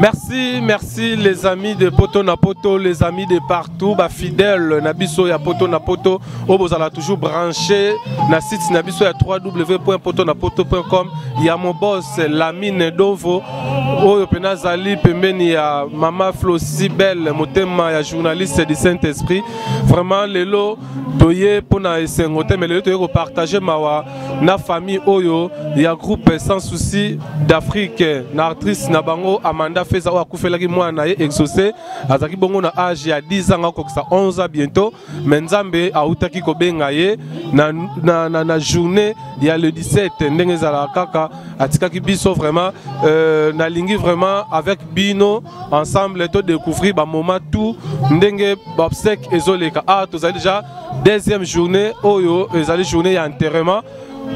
Merci, merci les amis de Poto na Poto, les amis de partout, ba fidèles na biso ya Poto na Poto, oyo bozala toujours branché na site na biso ya www.potonapoto.com ya mon boss Lamine Dovo oyo pena azali pembeni ya mama Flossi Belle motema ya journaliste du Saint-Esprit. Vraiment lelo toye pona esengo te mais lelo toye ko partager mawa na famille oyo ya groupe Sans Souci d'Afrique na actrice na bango Amanda Feza oyo akufelaki mwana na ye exaucé azalaki bongo na age ya 10 ans akokisa 11 ans bientôt mais Nzambe autaki kobenga ye na, na, na, na journée ya le 17 ndenge ezalaka kaka atikaki biso vraiment euh, nalingi vraiment avec bino ensemble to découvrir ba moment tout ndenge ba obsèque ezoleka ah tozali déjà deuxième journée oyo ezali journée ya enterrement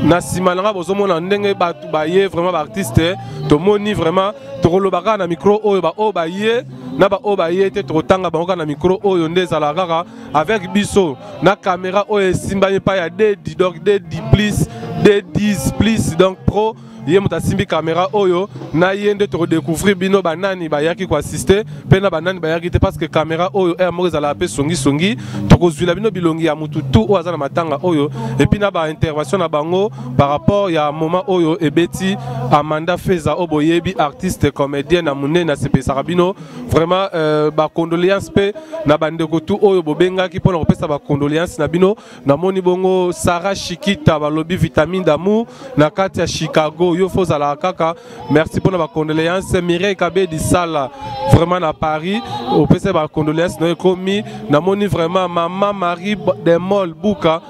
na nsima na nga bozomona ndenge bato baye vraiment baartiste tomoni vraiment tokoloba kaka na micro oyo baoyo baye na baoyo baye te tokotanga bango kaka na micro oyo nde ezalaka kaka avec biso na caméra oyo esimbami epai ya d donc d plus d10 plus donc pro ye moto asimbi kamera oyo na ye nde tokodécouvrir bino banani bayaki koassiste mpe na banani bayaki te parce que kamera oyo heure moko ezalaka mpe songisongi tokozwila bino bilongi ya motu tu oyo aza na matanga oyo epuis na baintervention na bango par rapport ya moment oyo ebeti amanda feza oyo boyebi artiste comédien na monene asepesaka bino vraiment euh, bacondoléance mpe na bandeko tu oyo bobengaki mpo na kopesa bacondoléance na bino namoni bongo Sarah Shikita balobi vitamine d'amour na kati ya Chicago yo fo zala kaka merci pona ba condoléances Mireille Kabedi Sala vraiment na Paris opesa ba condoléances na ekomi namoni vraiment maman Marie Demol Buka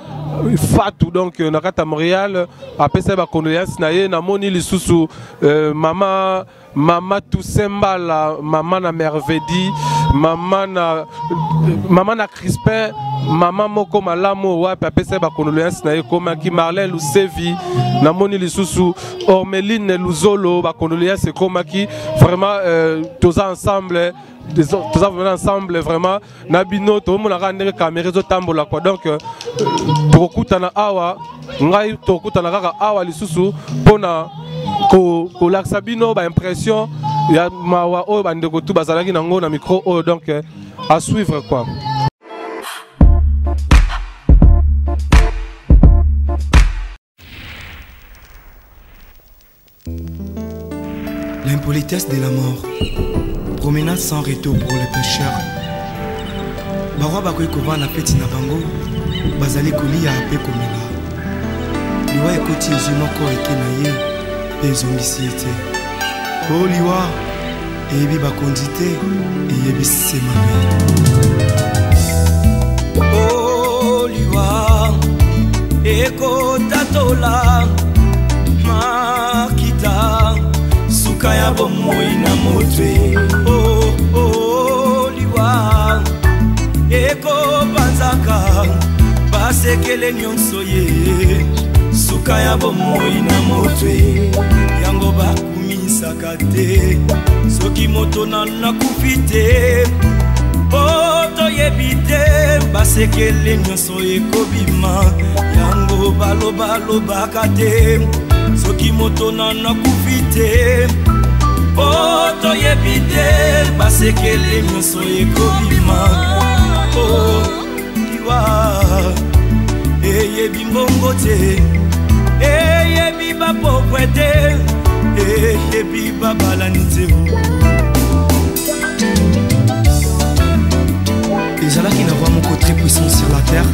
Fatou donc na kati ya Montréal apesa ba condoléances na ye namoni lisusu euh, maman Mama Toussaint Mbala, mama na Mervedi, mama na mama na Crispin, mama moko malamu wapi apesa ba condoléances na ye ekomaki Marlène Lusevi, namoni lisusu Ormeline Luzolo ba condoléances ekomaki vraiment euh, toza ensemble toza vraiment ensemble vraiment na bino tomonaka ndenge kamera ezotambola quoi donc euh, tokokutana awa ngai tokokutana kaka awa lisusu mpona kolakisa bino baimpression ya mawa oyo bandeko tu bazalaki nango na micro oyo donc euh, à suivre quoi. L'impolitesse de la mort. Promenade sans retour pour les pêcheurs. Barwa bakoki kovanda feti na bango bazali kolia mpe komela. Liwa ekoti ezwi moko eke na ye mpe ezongisi ye te. O liwa eyebi bakonzi te eyebi se mabe. O liwa ekotatola makita suka ya bomoi na motwe oh, oh, liwa ekopanzaka basekele nyonso ye suka ya bomoi na motwe yango bakumisaka te soki moto na nakufi te po toyebi te basekele nyonso ekobima yango balobalobaka te soki moto na nakufi te po toyebi te basekele nyonso ekobima o oh, liwa eyebi mbongo te eyebi bapokwe te eyebi babalani te ezalaki na roi moko très puissant sur la terre.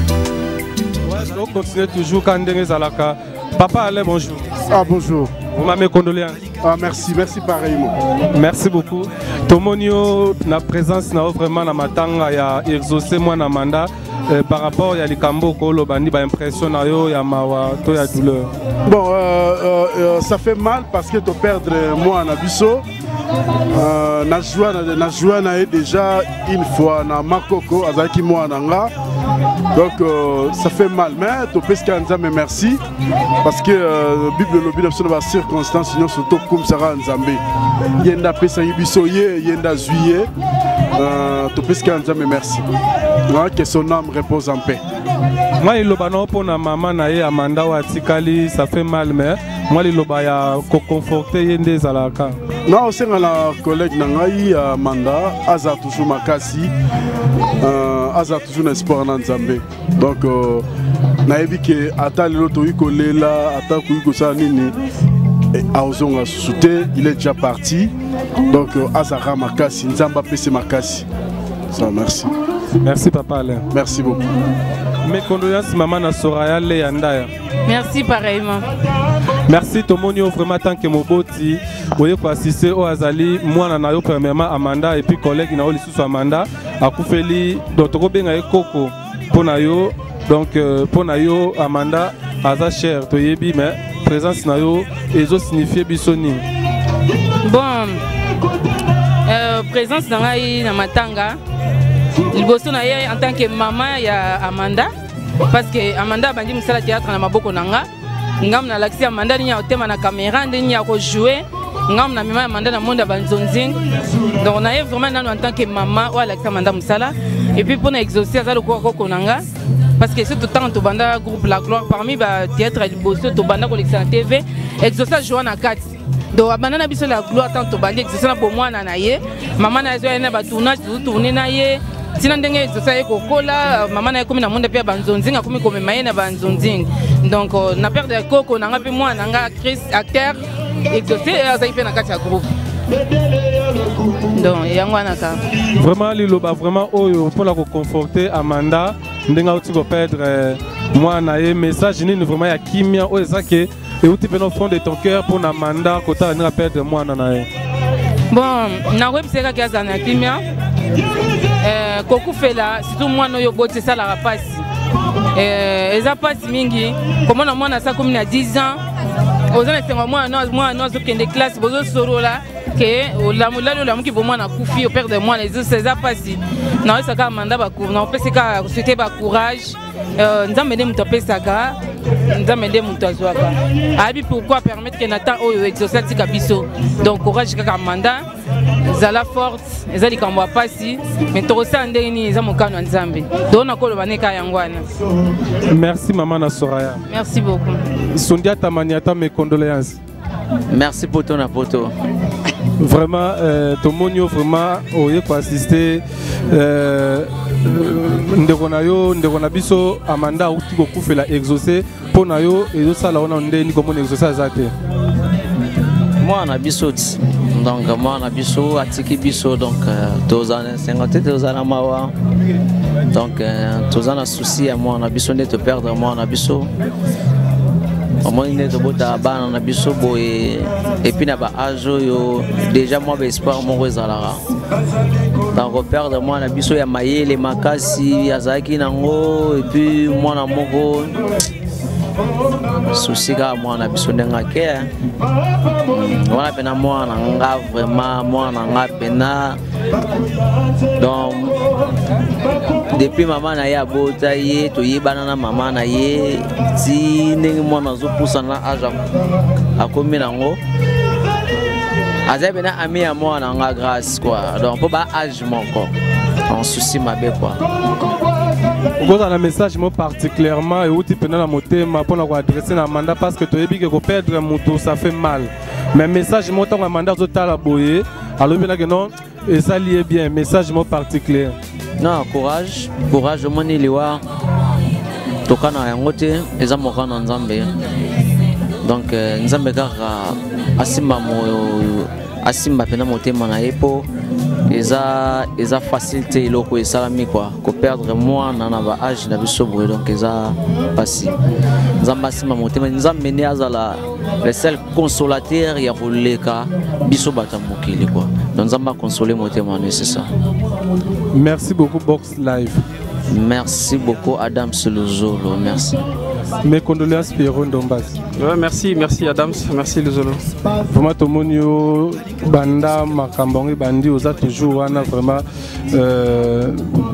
On continue toujours quand ndenge ezalaka. Papa Alain, bonjour. Ah, bonjour. Vraiment mes condoléances. Ah, merci, merci pareillement. Merci beaucoup. Tomoni yo na présence na yo vraiment na matanga ya exaucé mwana mandat euh, par rapport ya likambo okoloba ndi ba impression na yo ya mawa to ya douleur. Bon, euh, euh, euh ça fait mal parce que to perdre mwana biso Euh, na joie na joie na ye déjà une fois na makoko azalaki mwana nga donc euh, ça fait mal mais topesi kaka nzambe merci parce que euh, bible elobi na biso na bacirconstance nyonso tokumisaka nzambe ye nde apesaki biso ye ye nde azwi ye euh, topesi kaka nzambe merci que son âme repose en paix mwa eloba nao mpo na mama na ye amanda oyo atikali ça fait mal mais Mwa liloba ya koconforte ye nde ezalaka. Na osenga na collègue na ngai ya Manda aza toujours makasi, aza toujours na espoir na Nzambe. Donc nayebi ke ata lelo tokoki kolela, ata koki kosala nini, aozonga susu te, il est déjà parti. Donc azalaka makasi, Nzambe apesi makasi. Ça, merci. Merci papa Alain. Merci beaucoup. Mes condoléances maman na Soraya Leya Ndaya. Merci pareillement. Merci tomoni yo vraiment tant que moboti oye koassiste oyo azali mwana na yo premièrement Amanda et puis collègue na yo lisusu Amanda akufeli, donc tokobenga ye koko mpo na yo. Donc mpo na yo Amanda aza cher toyebi, mais présence na yo ezosignifie biso nini? Bon, présence na ngai na matanga liboso na ye en tant que mama ya Amanda, parce que Amanda abandi mosala théâtre na maboko na nga. Ngambo nalakisi Amanda nini ya kotema na caméra, nde nini ya kojouer. Ngambo na mema Amanda na monde ya banzonzing. Donc na ye vraiment nano en tant que mama oyo alakisi Amanda mosala. Et puis mpona Exaucé aza lokola koko na nga, parce que surtout ntango tobanda groupe La Gloire, parmi bathéâtre ya liboso tobanda kolekisa na TV, Exaucé ajoua na kati. Donc abanda na biso La Gloire. Ntango tobandi, Exaucé na bomwana na ye, mama na ye azoya na batournage, tozotourne na ye ntina ndenge Exaucé aye kokola. Mama na ye komi na monde mpe ya banzonzinga, akomi komema ye na banzonzinga. Donc na perte ya koko na nga mpe mwana na nga actrice, acteur Exaucé azali mpe na kati ya groupe. Donc yango wana kaka. Vraiment liloba vraiment oyo mpona koconforte Amanda ndenge auti koperdre mwana ye, message nini vraiment ya kimia oyo eza ke euti mpe au fond de ton cœur mpona Amanda kotala ndenge aperdre mwana na ye? Bon, nakoyebisa kaka azala na kimia. Kokufela surtout mwana oyo oboti esalaka mpasi, eza mpasi mingi komona mwana asa komi na 10 ans, oza na esengo mwana, mwana azokende classe, bozosolola, ke olali olamuki bo mwana akufi, operdre mwana, eza mpasi. Naoyesa kaka Manda, naopesi kaka souhaite bacourage. Nzambe nde moto apesaka, Nzambe nde moto azwaka. Ayebi pourquoi permettre ke na temps oyo Exaucé atika biso. Donc courage kaka Manda, zala forte. Eza likambo ya pasi, mais tokosala ndenge nini? Eza mokano ya Nzambe. Donc nakoloba ne kaka yango wana. Merci mama na Soraya. Merci beaucoup. Sundiata Maniata, mes condoléances. Merci Poto na Poto. Vraiment tomoni yo vraiment oye koassiste ndeko na yo, ndeko na biso Amanda auti kokufela Exaucé. Mpo na yo ezosala wana ndeni komona Exaucé aza te? Mwana na biso ti, donc mwana na biso atiki biso, donc toza na esengo te, toza na mawa, donc toza na souci ya mwana na biso nde toperdre mwana na biso. Omoni nde tobotaka bana na biso boye, et puis na baage oyo déjà mwa baespoir moko ezalaka. Donc koperdre mwana na biso ya mayele makasi azalaki nango, et puis mwana moko souci kaka mwana na biso ndenge ake wana mpena mwana na nga, vraiment mwana na nga mpena. Donc depuis mama na ye abota ye, toyebana na mama na ye ti ndenge mwana azopusana age akomi nango, azali mpena ami ya mwana na nga Grâce quoi. Donc mpo ba age moko en souci mabe quoi. Okozala na message mo particulièrement euti mpena na motema mpona koadresse na Amanda, parce que toyebi ke koperdre moto ça fait mal, mais message mo ntango Amanda azotala boye alobi mpenake non, esali ye bien, message mo particulier? Non, courage, courage. Omoni liwa tokana yango te, eza mokano na Nzambe. Donc Nzambe kaka asimba asimba mpena motema na ye, mpo eza facile te eloko esalami quoi, koperdre mwana na baage na biso boye. Donc eza mpasi. Nzambe asimba motema, Nzambe nde azala le seul consolateur ya koleka biso bato ya mokili quoi. Donc Nzambe aconsole motema wana, c'est ça. Merci beaucoup Box Live. Merci beaucoup Adam Luzolo, merci. Mes condoléances Pierrot Ndombas. Ouais, merci, merci Adams, merci Luzolo. Vraiment tomoni yo banda makambo yango ebandi, oza toujours wana. Vraiment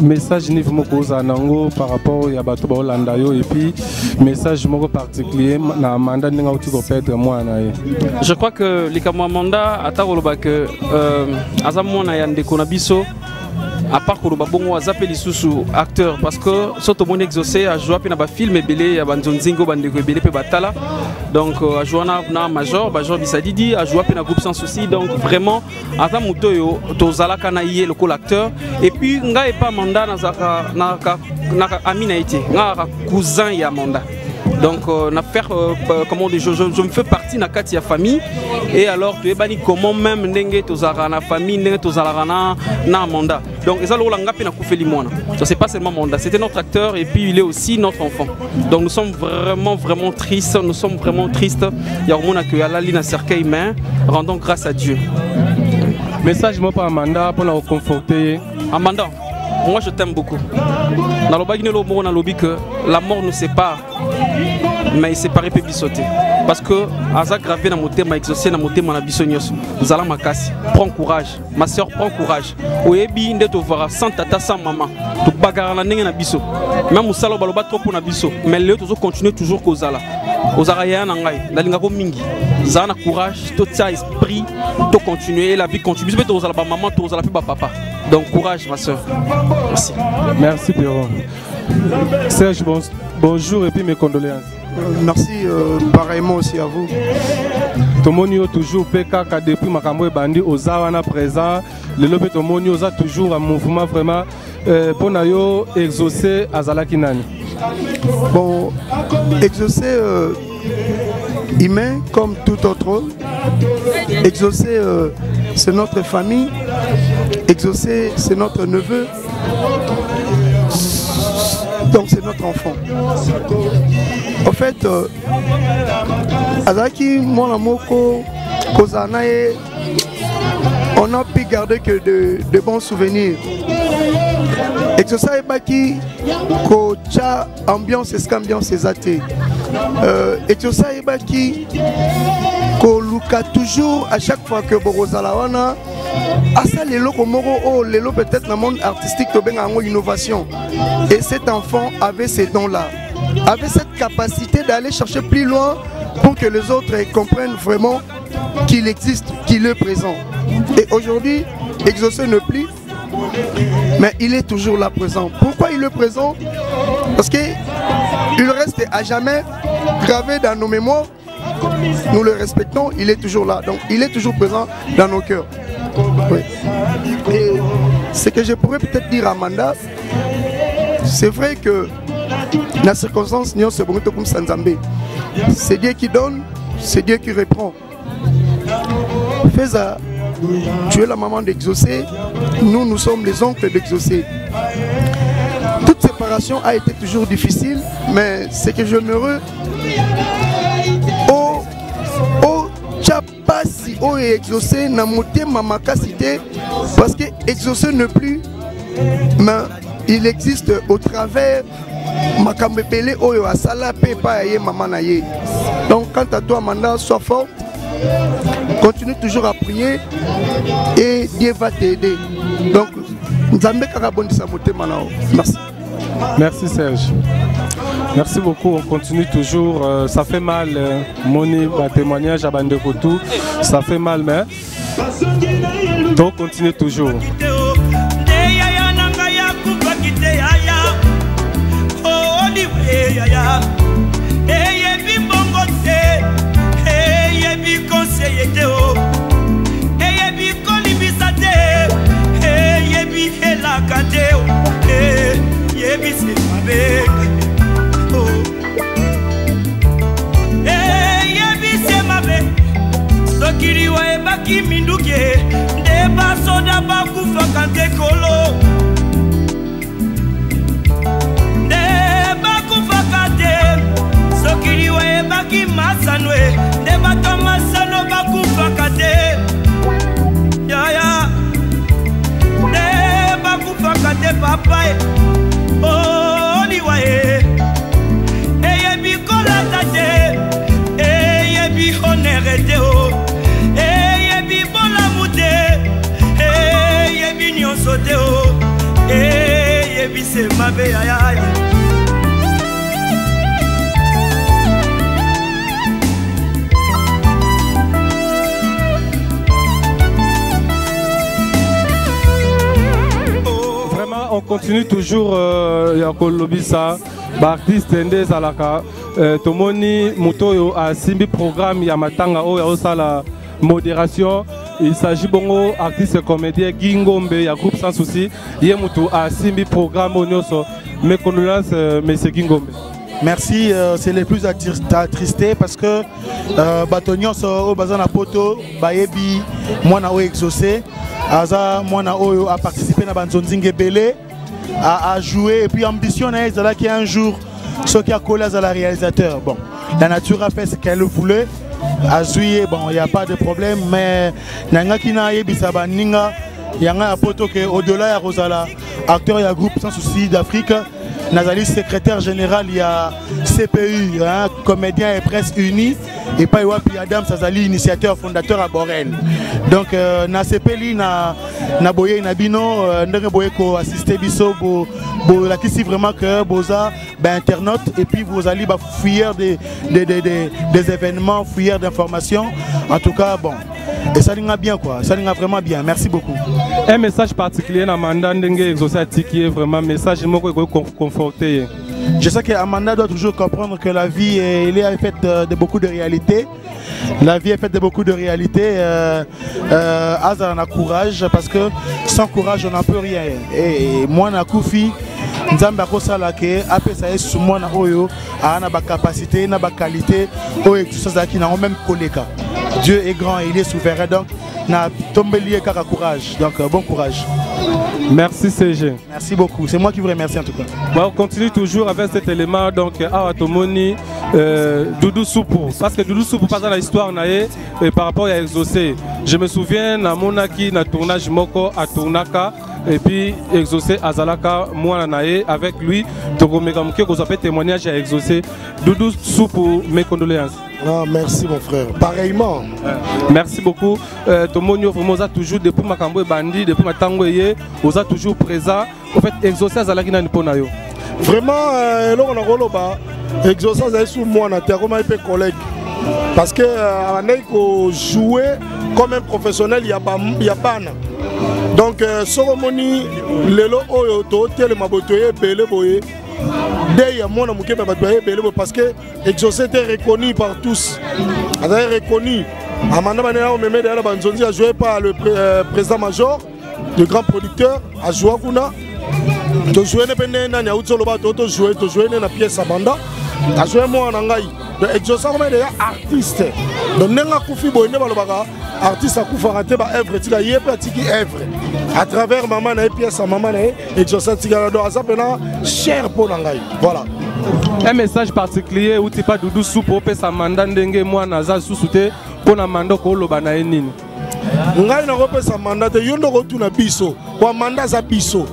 message nini moko ozala nango par rapport ya bato baolanda yo, et puis message moko particulier na Amanda ndenge auti koperdre mwana na ye? Je crois que likambo ya Amanda, ata koloba ke aza mwana ya ndeko na biso. À part koloba bongo, aza mpe lisusu acteur, parce que so tomoni Exaucé ajoua mpe na bafilm ebele ya banzonzingo, bandeko ebele mpe batala. Donc ajoua na major Bajor Bisadidi, ajoua mpe na groupe Sans Souci. Donc vraiment aza moto oyo tozalaka na ye lokola acteur. Et puis ngai epa Amanda nazalaka naka ami na ye te, ngai azalaka cousin ya Amanda. Donc na faire comment dire, je me fais partie na kati ya famille. Et alors toyebani comment même ndenge tozalaka na famille, ndenge tozalaka na Amanda. Donc eza lokola nga mpe nakufeli mwana. Donc c'est pas seulement Amanda, c'était notre acteur et puis il est aussi notre enfant. Donc nous sommes vraiment vraiment tristes, nous sommes vraiment tristes ya komona ke alali na cercueil, mais rendons grâce à Dieu. Message moko Amanda mpona koconforter ye. Amanda, moi je t'aime beaucoup. Nalobaki nelo moko, nalobi que la mort nous sépare, mais séparé mpe biso te, parce que aza gravé na motema, Exaucé na motema na biso nyonso. Zala makasi, prends courage ma sœur, prends courage. Oyebi nde tovara sans tata, sans mama, tobagara na ndenge na biso, même mosala oyo baloba trop mpo na biso, mais lelo tozocontinue toujours kozala. Ozalaka yaya na ngai, nalingako mingi. Zala na courage, totia esprit, tocontinue et la vie continue. Biso mpe tozala bamama, tozala mpe bapapa. Donc courage ma sœur, merci. Merci Pierrot. Serge, bon, bonjour et puis mes condoléances. Merci, pareillement aussi à vous. Tomoni yo toujours mpe kaka depuis makambo ebandi, oza wana présent. Lelo mpe tomoni oza toujours en mouvement vraiment. Mpo na yo, Exaucé azalaki nani? Bon, Exaucé, humain comme tout autre. Exaucé, c'est notre famille. Exaucé, c'est notre neveu. Donc c'est notre enfant. En fait, azalaki mwana moko kozala na ye, on a pu garder que de bons souvenirs. Exaucé ayebaki kotya ambiance esika ambiance eza te. Exaucé ayebaki koluka toujours, à chaque fois que bokozala wana, asala eloko moko oyo lelo peut-être na monde artistique tobenga yango innovation. Et cet enfant avait ces dons là, avait cette capacité d'aller chercher plus loin pour que les autres comprennent vraiment qu'il existe, qu'il est présent. Et aujourd'hui, Exaucé n'est plus, mais il est toujours là présent. Pourquoi il est présent? Parce que il reste à jamais gravé dans nos mémoires. Nous le respectons, il est toujours là. Donc il est toujours présent dans nos cœurs. Oui. Et ce que je pourrais peut-être dire à Amanda, c'est vrai que la circonstance, c'est Dieu qui donne, c'est Dieu qui reprend. Feza, tu es la maman d'Exaucé, nous, nous sommes les oncles d'Exaucé. Toute séparation a été toujours difficile, mais ce que j'aimerais, oh, pasi oyo Exaucé na motema makasi te, parce que Exaucé n'est plus, mais il existe au travers makambo ebele oyo asala mpe epai ya ye mama na ye. Donc quant à toi, Amanda, sois forte, continue toujours à prier et Dieu va t'aider. Donc Nzambe kaka bondisa motema na yo. Merci. Merci Serge. Merci beaucoup. On continue toujours. Ça fait mal. Moni, ma témoignage à bandeko tout. Ça fait mal, mais donc continue toujours. Nde yaya na ngai akufaki te, yaya oliwe yaya eyebi mbongo te, eyebi conseil te o, eyebi kolimbisa te, eyebi elaka te o, eyebi se mabe o, eyebi se mabe. Soki liwa ebaki minduki, nde basoda bakufaka nte kolo, nde bakufaka te. Soki liwa ebaki masano e, nde bato masano bakufaka te yaya, nde bakufaka te papa e. Oliwa e eyebi kolata te, eyebi honneur te o, eyebi bolamu te, eyebi nyonso te o, eyebi se mabe yayaya. on continue toujours euh, ya kolobisa baartiste nde ezalaka euh, tomoni moto oyo asimbi programme ya matanga oyo aosala modération. Il s'agit bongo artiste comédien Guy Ngombe ya groupe Sans Souci, ye mutu asimbi programme oyo nyonso. Mes condoléances euh, monsieur Guy Ngombe. Merci, euh, c'est les plus attristés parce que euh, bato nyonso oyo baza na poto bayebi mwana oyo exaucé aza mwana oyo a participé na banzonzinga ebele a, a joué et puis ambition na ye ezalaki un jour soki akoli azala réalisateur. Bon, la nature a fait ce qu'elle voulait, azwi ye, bon, y a pas de problème, mais nangaki nayebisa baninga yanga ya poto ke au-delà ya kozala acteur ya groupe Sans Souci d'Afrique, nazali secrétaire général ya CPU, hein, comédien et presse unie, epai wapi Adams azali initiateur fondateur ya Borel. Donc euh, nasepeli na, na boyei na bino euh, ndenge boye koassiste biso, bolakisi bo vraiment que boza bainternaute et puis bozali bafouilleur des événements, fouilleurs d'informations. En tout cas, bon, esalinga bien quoi, esalinga vraiment bien. Merci beaucoup. Un message particulier na Amanda ndenge exaucé atiki ye, vraiment message moko ekoki conforter ye. Je sais que Amanda doit toujours comprendre que la vie est, elle est faite de beaucoup de réalités. La vie est faite de beaucoup de réalités. Euh, azala na courage parce que sans courage on n'en peut rien. Et moi na kufi, Nzambe akosala ke apesa ye su mwana oyo aa na bacapacité na baqualité oyo exaucé azalaki nango, même koleka. Dieu est grand et il est souverain, donc na tombeli ye kaka courage. Donc euh, bon courage. Merci CG. Merci beaucoup, c'est moi qui vous remercie en tout cas. Bon, on continue toujours avec cet élément. Donc awa tomoni euh, Doudou Soupou, parce que Doudou Soupou passe dans l'histoire na ye et par rapport à Exaucé, je me souviens namonaki na tournage moko atournaka et puis Exaucé azalaka mwana na ye avec lui. Tokomeka moke kozwa mpe témoignage ya Exaucé. Doudou Soupou, mes condoléances. Ah, merci mon frère. Pareillement. Merci beaucoup. Euh, tomoni yo vraiment oza toujours depuis makambo ebandi, depuis matango eye, oza toujours présent. Au fait, Exaucé azalaki nani mpo na yo? Vraiment, euh, eloko na koloba, Exaucé azali su mwana te, akomaki mpe collègue. Parce que euh, abandaki kojouer comme un professionnel ya ya bana. Donc euh, soki omoni lelo oyo totelema boye, toye ebele boye, dei ya mwana moke, mpe bato baye ebele boye parce que Exaucé était reconnu par tous. Azali reconnu. Amanda Banena omeme deya na banzonzi, a joué par le euh, président major, le grand producteur, ajoua kuna. Tojoue ne mpe nde nani auti oloba to tojoue tojoue ne na pièce Amanda ajoue mwana na ngai. Donc Exaucé akoma deja artiste. Donc ndenge akufi boye, nde balobaka artiste akufaka te, baœuvre etika ye mpe atiki œuvre à travers mama na ye, pièce ya mama na ye Exaucé atikala. Donc aza mpena cher mpo na ngai, voilà. Un message particulier outi pa Doudou Soupu opesa Manda ndenge mwana aza susu te, mpo na Manda okoloba na ye nini? Ngai nakopesa manda te, yo nde okotuna biso po manda aza biso.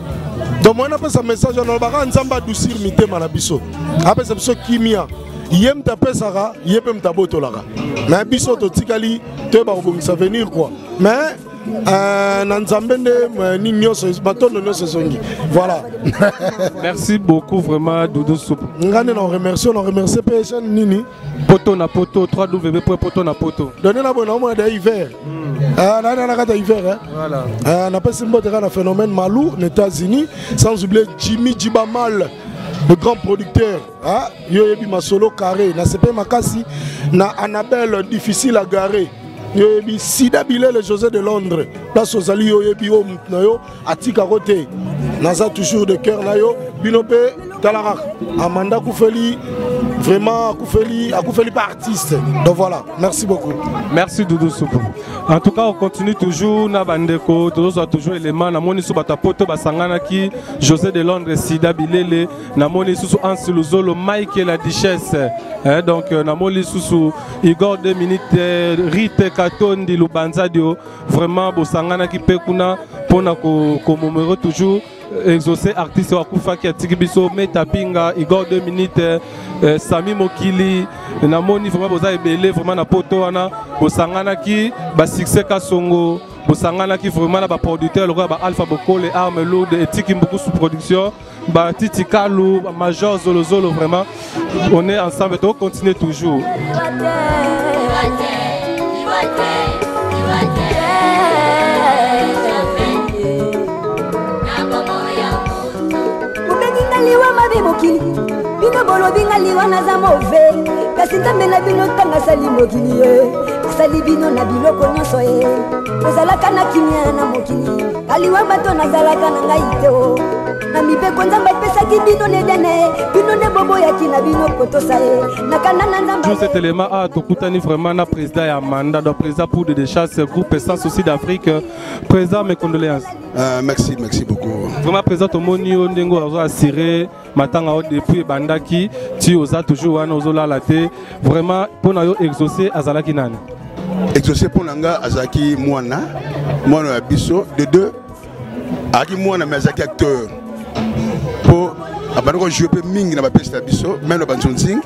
Donc moi napesa message wana, nalobaka Nzambe adoucir mitema na biso, apesa biso kimia. Ye moto apesaka, ye mpe moto abotolaka, mais biso totikali toyeba kobongisa venir quoi. Mais euh, na Nzambe nde euh, nini nyonso, matondo nyonso ezongi, voilà. Merci beaucoup vraiment Doudou Soupu. Ngai nde na remercie, na remercie mpe chaîne nini? Poto na Poto, 3W Poto na Poto. Donc nde na boye naomona deya hiver. Ah, nani na kati ya hiver, hein? Voilà. Ah, napesi mbote kaka na Phénomène Malou na États-Unis, sans oublier Jimmy Jibamal, le grand producteur. Ah, yo oyebi masolo carré na sepe makasi na Annabelle difficile à garer. Yo oyebi Sida Bilele, José de Londres, place ozali, yo oyebi oyo motu na yo atikako te. Naza toujours de cœur na yo. Bino mpe tala kaka Amanda akufeli, vraiment akufeli, akufeli pa artiste. Donc voilà, merci beaucoup. Merci Doudou Soupu. En tout cas, on continue toujours na bandeko, tozozwa toujours élément. Namoni su bato ya poto basanganaki, José de Londres, Sida Bilele, namoni susu Ansi Luzolo, Mike la Duchesse, eh, donc euh, namoni susu Igor 2 minutes, eh, Rite Katondi Lubanzadio, vraiment bosanganaki mpe kuna mpona komomero toujours Exaucé, artiste oyo akufaki atiki biso. Meta Pinga, Igor 2 minutes, eh, Sami Mokili, namoni vraiment boza ebele vraiment na poto wana bosanganaki, basuccès Kasongo, bosanganaki vraiment na baproducteur lokola ba Alpha Bokole, Arme Lourde, etiki Mbukusu Production, batiti Kalu, Major Zolozolo. Vraiment on est ensemble, to continuer toujours. Bolobi mokili, bino bolobi nga liwa naza move, kasi Nzambe na bino ntango asali mokili ye, asali bino na biloko nyonso ye. Ozalaka na kimia na mokili, kaliwa bato nazalaka na ngai te o. Na mibeko Nzambe apesaki bino na Edene, bino nde boboyaki na bino kotosa ye. Na kanda na Nzambe. Tout cet élément a tokutani vraiment na président ya mandat, donc président poudre de chasse groupe Sans Souci d'Afrique. Président, mes condoléances. Merci, merci beaucoup. Vraiment président, tomoni yo ndenge ozo assurer matanga oyo depuis ebandaki ti oza toujours wana ozolala te. Vraiment mpo na yo Exaucé azalaki nani? Exaucé mpo na nga azalaki mwana, mwana ya biso de deux, azalaki mwana mais azalaki acteur mpo abandi kojoue mpe mingi na bapiese na biso, meme na banzonzing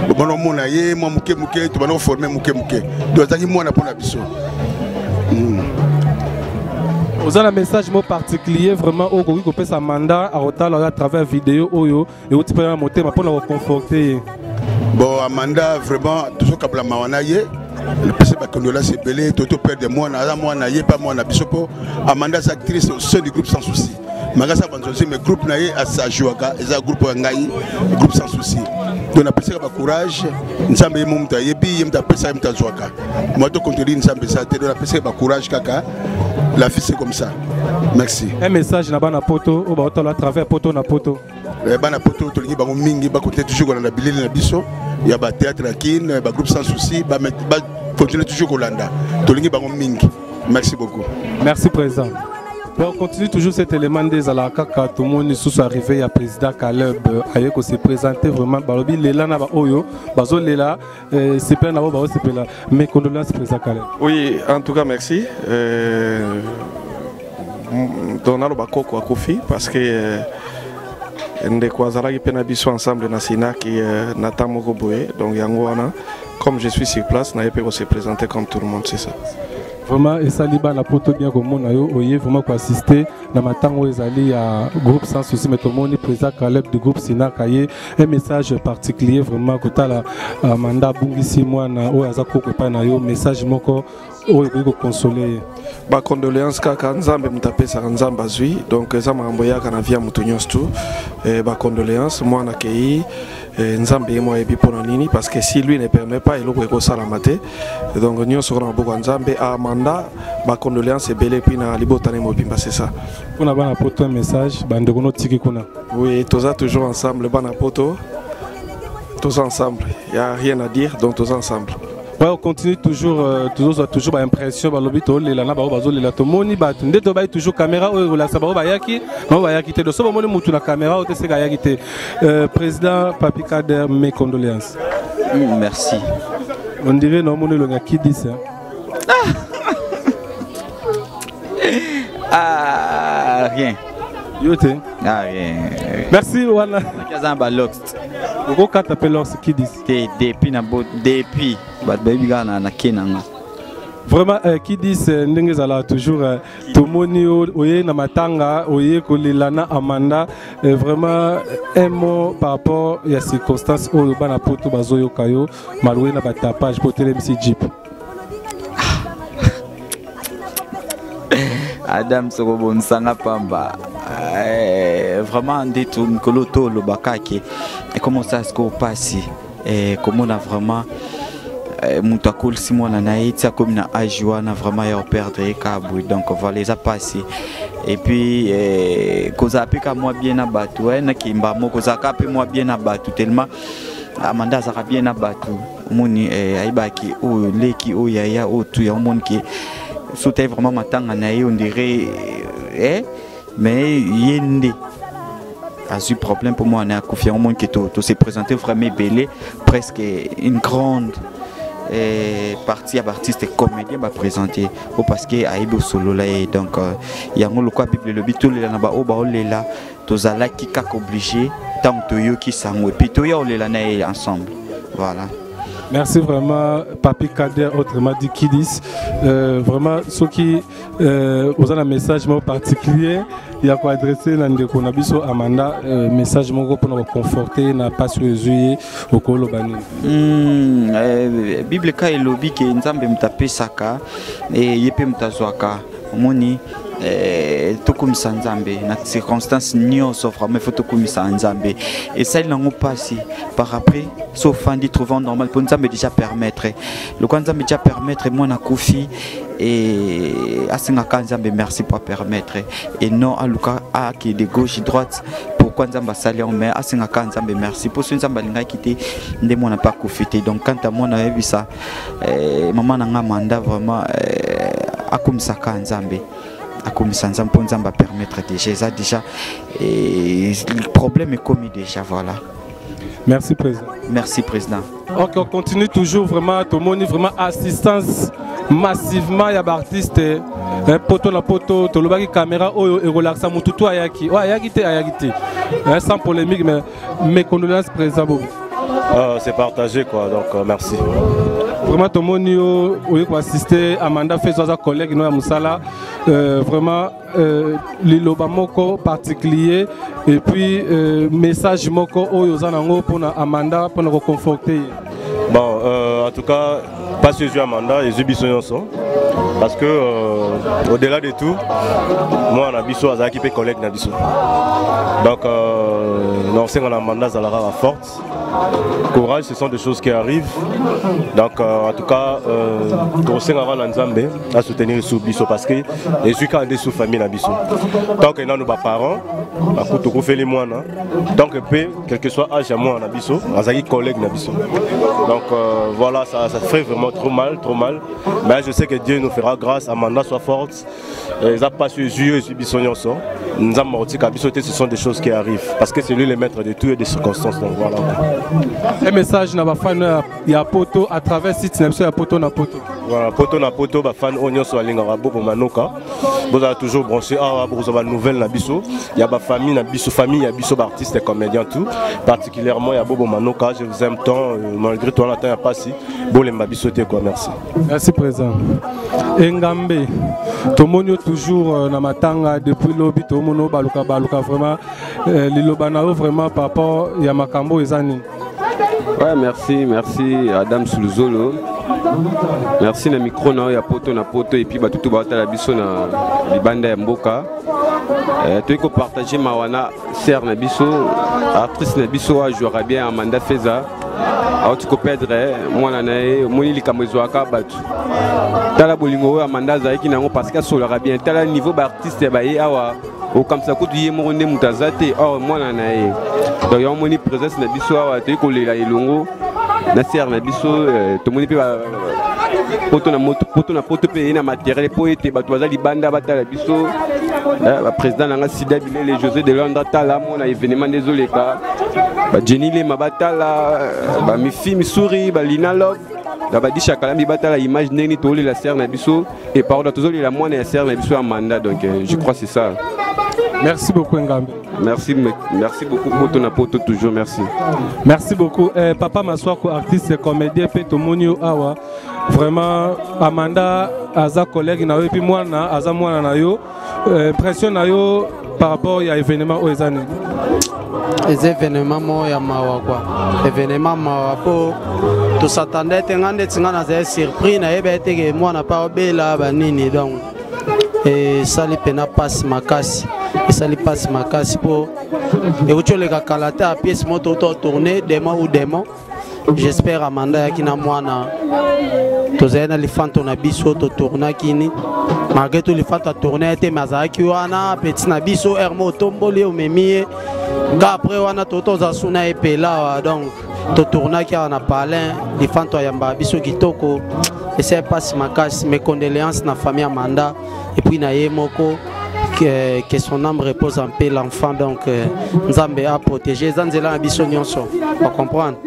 obanda komona ye mwa moke moke, tobanda koforme moke moke, donc azalaki mwana mpo na biso. Oza na message moko particulier vraiment oyo okoki kopesa mandat akotala oyo à travers vidéo oyo euti mpe na motema mpona koconforte ye? Bon, Amanda vraiment tozokabla mawa na ye, napesi bacondoléance ebele. To toperdre mwana, aza mwana ye mpe mwana biso, mpo Amanda aza actrice au sein du groupe Sans Souci. Makasi ya banzonzi, mais groupe na ye ajouaka eza groupe ya ngai, groupe Sans Souci. Donc napesaka bacourage, Nzambe ye mo moto ayebi, ye moto apesaka, ye moto azwaka, moi tocontrôle Nzambe eza te. Donc napesaka bacourage kaka, la vie c'est comme ça. Merci. Un message na bana poto oyo baotala à travers Poto na Poto. Bana poto, tolingi bango mingi, bakote toujours kolanda bilili na biso ya bathéâtre ya Kine, bagroupe Sans Souci, bacontinue toujours kolanda, tolingi bango mingi. Merci beaucoup. Merci président. Bon, on continue toujours cet élément nde ezalaka kaka. Tomoni lisusu arrivé ya président Caleb, aye kose présenter. Vraiment balobi lela na baoyo bazolela, sepela na bao baosepela. Mes condoléances, président Caleb. Oui, en tout cas merci. Donc naloba koko akufi parce que ndeko azalaki mpe na biso ensemble na Sinaki na temps moko boye. Donc yango wana, comme je suis sur place, naye mpe kose présenter comme tout le monde, c'est ça. Vraiment esali bana poto bien komona yo oye vraiment koassiste na matango oyo ezali ya groupe Sans Souci. Mais tomoni président Caleb du groupe Sinaka ye, un message particulier vraiment kotala Amanda abungisi mwana oyo aza koko epai na yo, message moko oyo okoki kokonsole ye? Bacondoléance kaka, Nzambe moto apesaka, Nzambe azwi, donc eza makambo eyaka na vie ya moto nyonso tu. Bacondoléance, mwana akei, Nzambe ye mo ayebi mpona nini, parce que si lui ne permet pas, eloko ekosalama te. Donc nyonso kona maboko ya Nzambe. Amanda, bacondoléance ebele, puis na libota ne mobimba, c'est ça. Mpona bana poto, un message, bandeko notiki kuna? Oui, toza toujours ensemble, bana poto tous ensemble, y a rien à dire, donc tous ensemble. Ouais, on continue toujours, toujours, toujours ba impression, balobi tolela na bao bazolela, tomoni bato nde tobayi toujours caméra oyo ekolakisa bao bayaki bao bayaki te. So bomoni mutu na caméra oyo te, seka ayaki te. Président Papi Kader, mes condoléances. Merci. On dirait naomoni elongi ya Kidis, hein? Ah, rien. Yo te. Ah, rien. Merci wana. Aza na balox. Okokata mpe lox, Kidis. Te, depuis na bo, depuis bato bayebi kaka na ke na nga. Vraiment, Kidis, ndenge ezalaka toujours, tomoni oye na matanga, oye kolela na Amanda. Vraiment un mot par rapport ya circonstance oyo bana poto bazoyoka yo malgré na batapage po otelemisi jeep. Adam soko bomisanga pamba. Vraiment nde to mikolo tolobaka ke ekomosala sikoyo mpasi, komona vraiment moto akolisi mwana na ye ti akomi na age wana, vraiment ya operdre ye kaka boye. Donc voilà, eza mpasi. Et puis kozala mpe ka mwa bien na bato, nakimba moko kozalaka mpe mwa bien na bato, tellement Amanda azalaka bien na bato. Omoni, ayebaki oyo leki, oyo yaya, oyo tu ya omoni ke so taye vraiment matanga na ye, on dirait, mais ye nde azwi problème mpo mwana akufi. Yango omoni ke to se présenter vraiment ebele, presque une grande partie ya baartiste comédien baprésente o, parce que ayebi osolola ye. Donc yango lokola Bible elobi tolela na baoyo baolela, tozalaki kaka obligé ntango toyoki sango et puis toya olela na ye ensemble, voilà. Merci vraiment, Papi Kader, autrement dit Kidis. Vraiment, ceux qui ont un message particulier, il y a quoi adresser na ndeko na biso Amanda, message moko pour nous conforter na pas sur les okoloba nini? Bible ka elobi ke Nzambe moto apesaka, ye mpe moto azwaka. Omoni, eh, tokumisa nzambe na circonstance nyonso vraiment il faut tokumisa nzambe esali nango mpasi par après so ofandi trouvant normal mpo nzambe déjà permettre lokola nzambe déjà permettre mwana akufi et asengaka nzambe merci pour permettre et non aluka akende gauche droite pourquoi nzambe asali yango mais asengaka nzambe merci mpo soki nzambe alingaki te nde mwana mpe akufi te donc quant à mwana ayebisa eh, mama na nga manda vraiment eh, akumisaka nzambe akomisa nzambe mpo nzambe apermettre déjà eza déjà eh, problème ekomi déjà voilà. Merci président. Merci président. Ok, on continue toujours vraiment, tomoni vraiment assistance massivement ya baartiste, eh, poto na poto. Tolobaki caméra oyo ekolakisa motu to ayaki oyo ayaki te, ayaki te, eh, sans polémique, mais mes condoléances, président Bobo. C'est partagé quoi, donc merci. Vraiment tomoni yo oye koassiste Amanda Fezo, aza collègue no ya mosala. Vraiment liloba moko particulier et puis message moko oyo oza nango mpona Amanda, mpona koconforte ye. Bon, en tout cas, pas sur Amanda ezwi biso nyonso parce que au-delà de tout, moi na biso azalaki mpe collègue na biso. Donc naosenga na Amanda azalaka kaka forte, courage, ce sont des choses qui arrivent. Donc en tout cas tosengaka na Nzambe asoutenir su biso parce que ezwi kaka nde su famille na biso. Tant que nanu baparent bakutu okufeli mwana, tant que mpe quel que soit âge ya mwana na biso, azalaki collègue na biso. Donc voilà, ça fait vraiment trop mal, trop mal, mais je sais que Dieu nous fera grâce. Amanda, soit forte, eza pasi ezwi yo, ezwi biso nyonso. Nzambe akotika biso te, ce sont des choses qui arrivent parce que c'est lui le maître de tout et des circonstances. Donc voilà. Un message na bafan ya poto à travers site na biso ya Poto na Poto. Voilà, Poto na Poto, bafan oyo nyonso balingaka Bobo Manoka, bozala toujours branché awa, bokozwa banouvelle na biso ya bafamille na biso, famille ya biso baartiste et comédien, tout particulièrement ya Bobo Manoka. Je vous aime tant, malgré toi na temps ya pasi, bolemba biso te quoi. Merci. Merci président Engambe. Tomoni yo toujours na matanga depuis lobi, tomoni oyo baluka baluka. Vraiment liloba na yo vraiment par rapport ya makambo oyo eza nini? Ouais, merci, merci Adam Suluzolo. Merci na micro na ya Poto na Poto et puis batutu batala biso na libanda ya mboka. Toyei kopartage mawa na sœur na biso, actrice na biso ajouera bien, Amanda Feza, auti koperdre mwana na ye. Omoni likambo ezwaka bato, tala bolingo oyo Amanda azalaki nango parce que asolaka bien. Tala niveau baartiste baye awa, okamisa kutu ye moko nde moto aza te, or mwana na ye. Donc yango omoni présence na biso awa, toyei kolela elongo na sœur na biso. Tomoni mpe Poto na moto, Poto na Poto mpe eye na matériel mpo ete bato baza libanda batala biso. Baprésident na nga Sida Bilele, José de Londres, tala mona événement nde ezoleka. Bajeni Lema batala, bamifi Misuri, balina Love na badisha Kalambi batala image ndenge nini tozolela sœur na biso et pardon, tozolela mwana ya sœur na biso ya Manda. Donc je crois c'est ça. Merci beaucoup Ngambe. Merci, merci beaucoup Poto na Poto toujours, merci. Merci beaucoup papa Maswako, artiste comédien mpe tomoni yo awa. Vraiment Amanda aza collègue na yo et puis mwana aza mwana na yo. Impression na yo par rapport ya événement oyo eza nini? Eza événement moko ya mawa quoi, événement mawa mpo tosatanda ete nga ndeti nga nazali surpris, nayeba ete ke mwana mpe aobela banini. Donc esali mpena mpasi makasi, esali mpasi makasi mpo euti oleka kala te ya pièce moko touta tourne, Démon ou Démon j'espère. Amanda ayaki na mwana, tozali na lifanto na biso, totournaki ni malgré tout lifanto atourne ye te, mais azalaki wana petit na biso hermo otomboli ye, omemi ye nga après wana to toza suna epela awa. Donc totournaki awa na palin, lifanto ayambaka biso kitoko. Esa mpasi makasi. Mes condoléances na famille Amanda et puis na ye moko, que son âme repose en paix, l'enfant. Donc Nzambe a protégé, eza nzela na biso nyonso, bacomprendre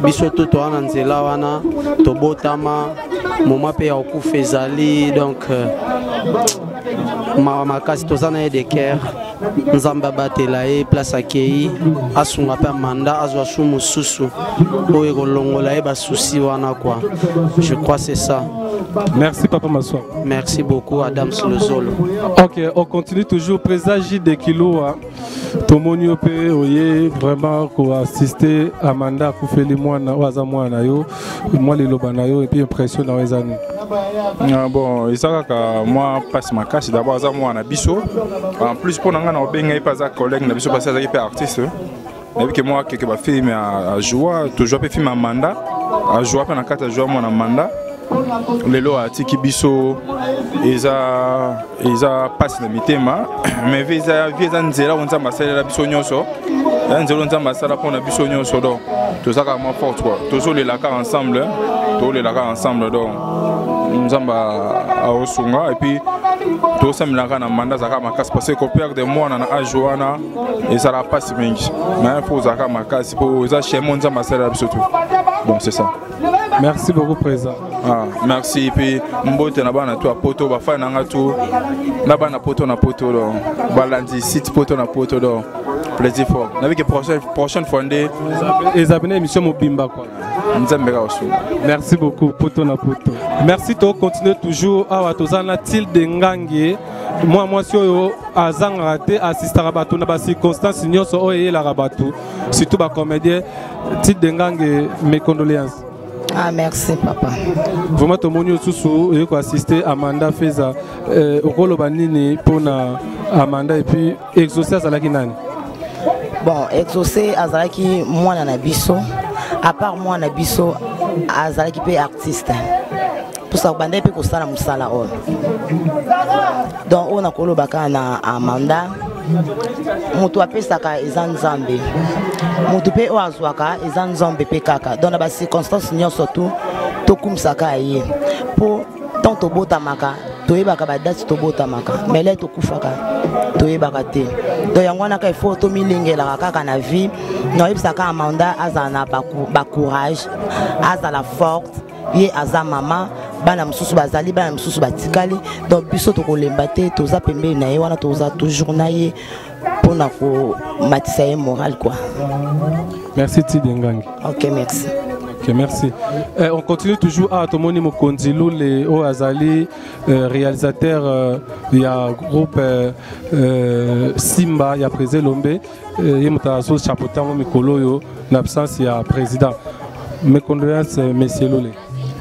biso tu toza na nzela wana, tobotama moma mpe ya kokufa ezali. Donc mawa makasi, toza na ye de cœur. Nzambe abatela ye place akei, asunga mpe Amanda azwa su mosusu oyo ekolongola ye basusi wana quoi. Je crois c'est ça. Merci papa Maswa. Merci beaucoup Adam Lozolo. Ok, on continue toujours. Président J de Kiloa, tomoni yo mpe oye vraiment koassiste Amanda akufeli mwana oyo aza mwana na yo. Mwa liloba na yo et puis impression na yo eza nini? Ah, bon eza kaka mwa mpasi makasi d'abord aza mwana na biso en plus mpo na ngai na kobenga ye mpe aza collègue na biso parce azalaki mpe artiste nayebi ke mwa keke bafilme ajoua tojoua mpe filme ya manda ajoua mpe na kati ajoua mwana manda lelo atiki biso eza eza mpasi na mitema mais vie eza vie eza nzela oyo nzambe asalela biso nyonso eza nzela oyo nzambe asala mpo na biso nyonso donc toza kaka mwa forte quoi tozolela kaka ensemble tozolela kaka ensemble donc nzambe aosunga et puis tosambelaka kaka na manda azalaka makasi parce que koperdre mwana na age wana ezalaka mpasi mingi mais fo ozalaka makasi mpo eza chemin nzambe asalela biso tout donc c'est ça. Merci beaucoup président. Ah, merci puis mbote na bana tout à poto ba fan nanga tout na bana poto na poto donc balandi site poto na poto donc plaisir fort. Na que prochaine prochaine fois nde ezabina émission mobimba quoi. Nzambe ka osunga. Merci beaucoup poto na poto. Merci to continuer toujours awa toza na Tilde Ngangi mwa mwasi oyo azangaka te assistaka bato na ba circonstances nyonso oyo eyelaka bato surtout ba comédien Tilde Ngange, mes condoléances. Ah merci papa. Vraiment tomoni osusu oye ko assister Amanda Feza euh, okoloba nini pona Amanda et puis Exaucé azalaki nani? Bon, Exaucé azalaki mwana na biso. À part mwana na biso azalaki pe artiste. Pusa banda pe kosala mosala oyo. Donc oyo nakoloba kaka na Amanda moto apesaka eza nzambe moto mpe oyo azwaka eza nzambe mpe kaka donc na bacirconstance nyonso tu tokumisaka ye mpo ntango tobotamaka toyebaka badate tobotamaka mais le tokufaka toyebaka te donc yango wana kaka ifo tomilengelaka kaka na vie nayebisaka amanda azala na bacourage azala forte ye aza mama bana mosusu bazali bana mosusu batikali donc biso tokolemba te toza pembeni na ye wana toza toujours na ye mpona komatisa ye moral quoi. Merci Tide Ngangi. Ok, merci. Ok, merci. Eh, on continue toujours à Tomoni Mokonzi Lule oyo azali euh, réalisateur euh, ya groupe euh, euh, Simba ya Président Lombe euh, ye moto azo chapeauter yango mikolo oyo na absence ya président. Mes condoléances euh, monsieur Lule.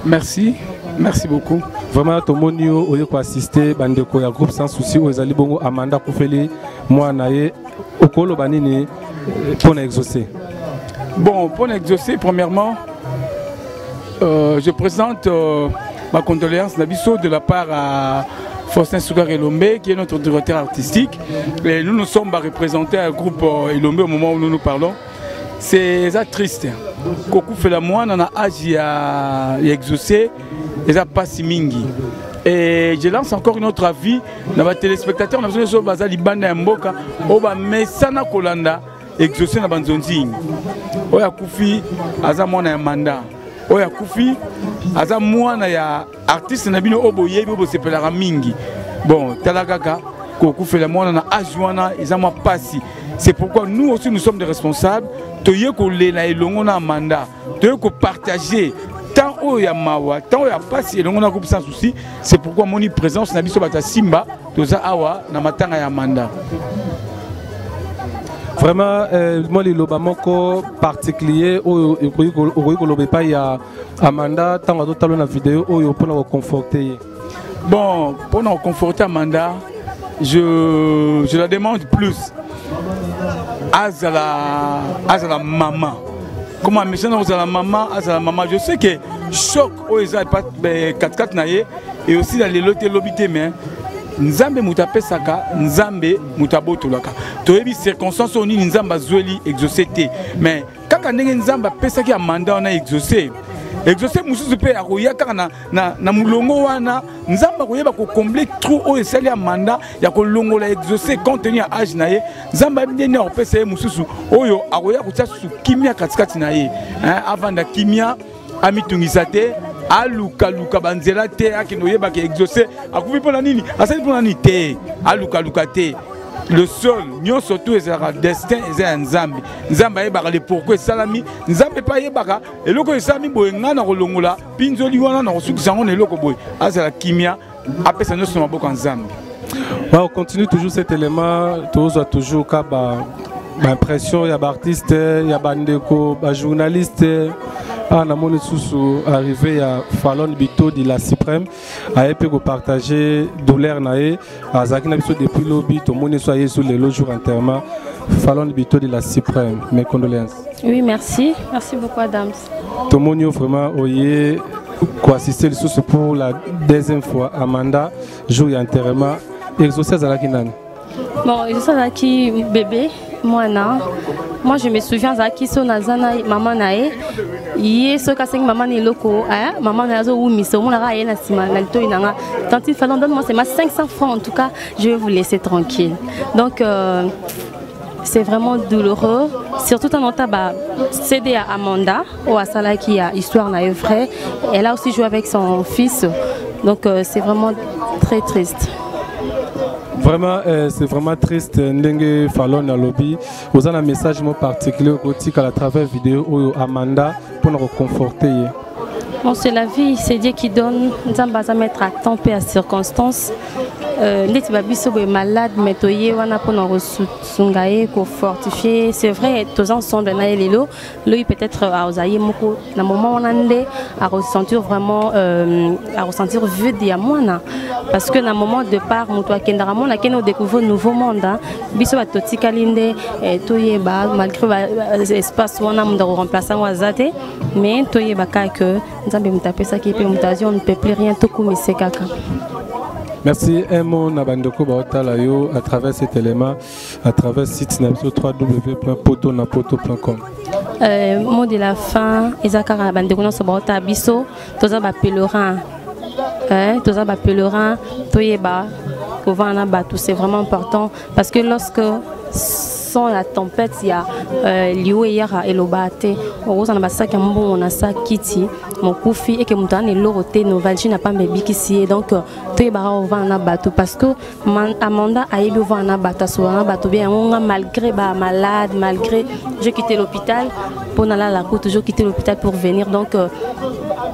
Merci, merci beaucoup. Vraiment tomoni yo oye ko assister bandeko ya groupe sans souci oyo ezali bongo Amanda akufeli mwana ye okoloba nini mpo na exaucé? Bon, pour exaucé, premièrement, euh, je présente euh, ma condoléance Nabiso de la part à Faustin Soukar Elombe, qui est notre directeur artistique. Et nous nous sommes à représenter un groupe euh, Elombe au moment où nous nous parlons. C'est ça triste. Kokufela mwana na âge ya exaucé, eza pasi mingi. Et je lance encore une autre avis na ba téléspectateurs na biso baza libanda ya mboka oyo bamesana kolanda exaucé na banzonzingi. Oyo akufi aza mwana ya manda. Oyo akufi aza mwana ya artiste na bino oyo boyebi oyo bosepelaka mingi. Bon, tala kaka kokufela mwana na âge wana eza mwa pasi. C'est pourquoi nous aussi nous sommes des responsables. Toye kolela elongo na Amanda, toye kopartager tant oyo ya mawa, tant oyo ya pasi elongo na groupe sans souci. C'est pourquoi moni présence na biso bato ya Simba toza awa na matanga ya Amanda. Vraiment euh, mwa liloba moko particulier oyo okoki koloba epai ya Amanda ntango azotala na video oyo mpona koconforte ye. Bon, mpona koconforte Amanda, je la demande plus azala azala mama. Comment amesana kozala mama, azala mama. Je sais que choc oyo eza katikati na ye et aussi na lelo te lobi te, mais nzambe moto apesaka, nzambe moto abotolaka. Toyebi circonstance oyo nini nzambe azweli exaucé te, mais kaka ndenge nzambe apesaki Amanda wana exaucé, exaucé mosusu mpe akoya kaka na, na, na molongo wana. Nzambe akoyeba kokomble trou oyo esali Amanda ya kolongola exaucé compte tenu ya age na ye. Nzambe ayebi ndenge akopesa ye mosusu oyo akoya kotia susu kimia katikati na ye, avanda kimia, amitungisa te, alukaluka banzela te, akende oyebaka exaucé akufi mpo na nini, asali mpo na nini te, alukaluka te. Le seul nyonso tu ezalaka destin, eza ya nzambe. Nzambe ayebaka le pourquoi esalami, nzambe mpe ayebaka eloko oyo esalami boye. Ngai na kolongola mpinzoli wana na kosukisa yango na eloko boye. Azala kimia, apesa nyonso na maboko ya nzambe. Ouais, on continue toujours cet élément, tozwa toujours ka ba impression ya ba artiste, ya bandeko, ba journaliste. Awa namoni lisusu arrivé ya Falon Bitodi la suprême, aye mpe kopartage douleur na ye. Azalaki na biso depuis lobi, tomoni so aye so lelo jour enterrement. Falon Bitodi la suprême, mes condoléances. Oui, merci. Merci beaucoup, Adams. Tomoni yo vraiment oye koassiste lisusu pour la deuxième fois Amanda jour ya enterrement. Exaucé azalaki nani? Bon, Exaucé azalaki bébé, mwana. Moi, je me souviens, azalaki so naza na mama na ye. Ye soki asengi mama na eloko, hein, mama na ye azowumisa, omonaka aye na nsima na litoi na nga. Tantine Falon, donne-moi seulement 500 francs, en tout cas, je vais vous laisser tranquille. Donc, c'est vraiment douloureux, surtout tant on ba CD à Amanda, au Asala qui a histoire na vrai. Elle a aussi joué avec son fils, donc c'est vraiment très triste. Vraiment, c'est vraiment triste. Ndenge Falon alobi, vous avez un message mot particulier au à travers vidéo oyo Amanda pour nous reconforter. Bon, c'est la vie, c'est Dieu qui donne. Nzambe aza mettre à temps et à circonstances. Ndeti ba biso boye malade, mais toye wana pona kosunga ye, ko fortifier. C'est vrai, toza ensemble na ye lelo. Loyi peut-être aoza ye moko na moment wana nde a ressentir vraiment a ressentir vide ya mwana, parce que na moment de part moto akendaka mona akende o découvrir nouveau monde, hein. Biso ba totikali nde toyeba malgré ba espace wana moto ako remplacer yango aza te, mais toyeba kaka que Nzambe moto apesaki ye mpe moto azwi, on ne peut plus rien, tokumise kaka. Merci. Un mot na bandeko baotala yo à travers cet élément, à travers site na biso w w w point poto na poto point com. Mot de la fin, eza kaka na bandeko nyonso baotala biso, toza ba pèlerin. Hein, toza ba pèlerin, toyeba kovanda na bato, c'est vraiment important parce que lorsque sans la tempête il y a liwe yara eloba te okoza na basaki ya mbongo na sa kiti mokufi et que moto ana eloko te novalgie na pamba ebikisi ye. Donc toyebaka kovanda na bato parce que Amanda ayebi ovanda na bato, asolana na bato bien yango nga malgré ba malade, malgré j'ai quitté l'hôpital pour nalala kutu, j'ai quitté l'hôpital pour venir. Donc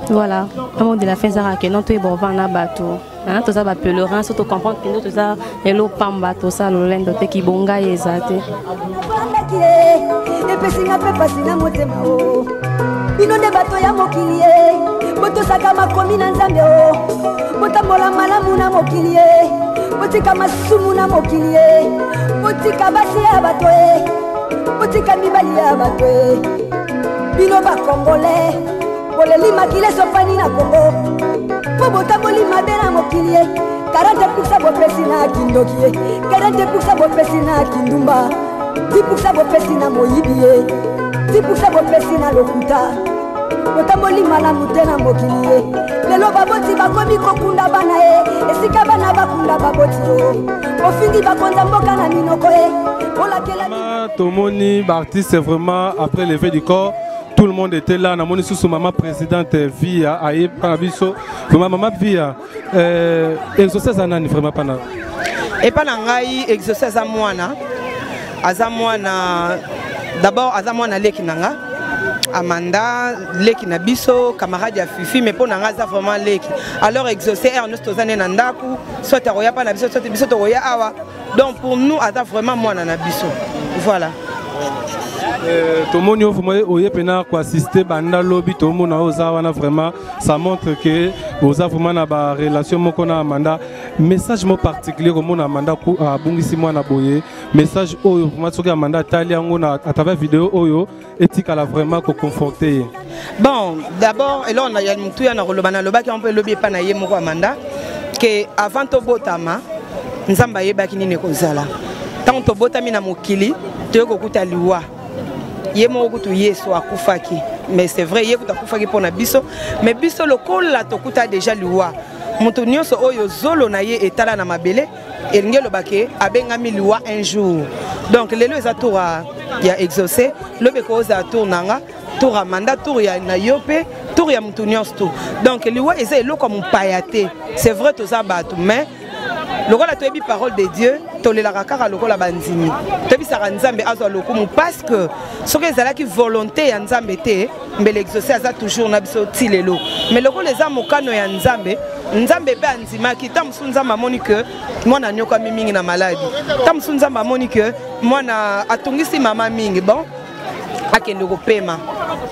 voilà, un mot de la fin ezalaka ke non, toyeba kovanda na bato. Hein, toza ba pèlerin, surtout comprendre que nous toza elo pamba, toza lolendo te kibonga eza te. Epesi nga mpe pasi na motema o. Bino nde bato ya mokili ye, botosaka makomi na Nzambe o. Botambola malamu na mokili ye, botika masumu na mokili ye, botika basi ya bato ye, botika mibali ya bato ye. Bino ba Congolais, boleli makila esopani na Congo, po botamboli mabe na mokili ye. 40% bopesi na kindoki ye, 40% bopesi na kindumba, 10% bopesi na moyibi ye, 10% bopesi na lokuta. Botamboli malamu te na mokili ye. Lelo baboti bakomi kokunda bana ye, esika bana bakunda baboti yo. Ofingi bakonza mboka na minoko ye. Olakela Mama Tomoni, ba artiste vraiment après lever du corps, tout le monde était là. Namoni susu maman présidente Via aye pa biso. Vraiment maman Via, exaucé za nani vraiment pana? Et pa na ngai exaucé za mwana. Aza mwana d'abord aza mwana leki nanga. Amanda leki na biso camarade ya Fifi, mais pona nga aza vraiment leki. Alors exaucé Ernest tozane na ndaku, soit aroya pa na biso, soit biso tokoya awa. Donc pour nous aza vraiment mwana na biso. Voilà. Tomoni yo vraiment oye pena ko assister banda lobi, tomona oza wana vraiment ça montre que oza vraiment na ba relation moko na Amanda. Message mo particulier komona Amanda ku abungisi mwana boye, message oyo vraiment soki Amanda atali yango na à travers vidéo oyo etikala vraiment ko conforter ye. Bon, d'abord eloko na ya mutu ya na koloba na lobaki mpe lobi epa na ye moko Amanda que avant tobotama Nzambe ayebaki nini ekozala. Tango tobotami na mokili toye kokuta liwa. Ye moko kutu Yesu akufaki. Mais c'est vrai, ye kutu akufaki mpona biso, mais biso lokola tokuta déjà liwa. Moto nyonso oyo zolo na ye etala na mabele elingi eloba ke abengami liwa un jour. Donc lelo eza tour ya exaucé, lobi ekozala tour na nga, tour ya Amanda, tour ya na yo mpe, tour ya moto nyonso tout. Donc liwa eza eloko ya mopaya te. C'est vrai toza bato, mais lokola toyebi parole de Dieu, tolelaka kaka lokola bandimi. Toyebisaka Nzambe azwa lokumu parce que soki ezalaki volonté ya Nzambe te, mbele exaucé aza toujours na biso ti lelo. Mais lokola eza mokano ya Nzambe, Nzambe pe andimaki. Tango mosusu Nzambe amoni que mwana anyokami mingi na maladi. Tango mosusu Nzambe amoni que mwana atungisi mama mingi, bon akende kopema.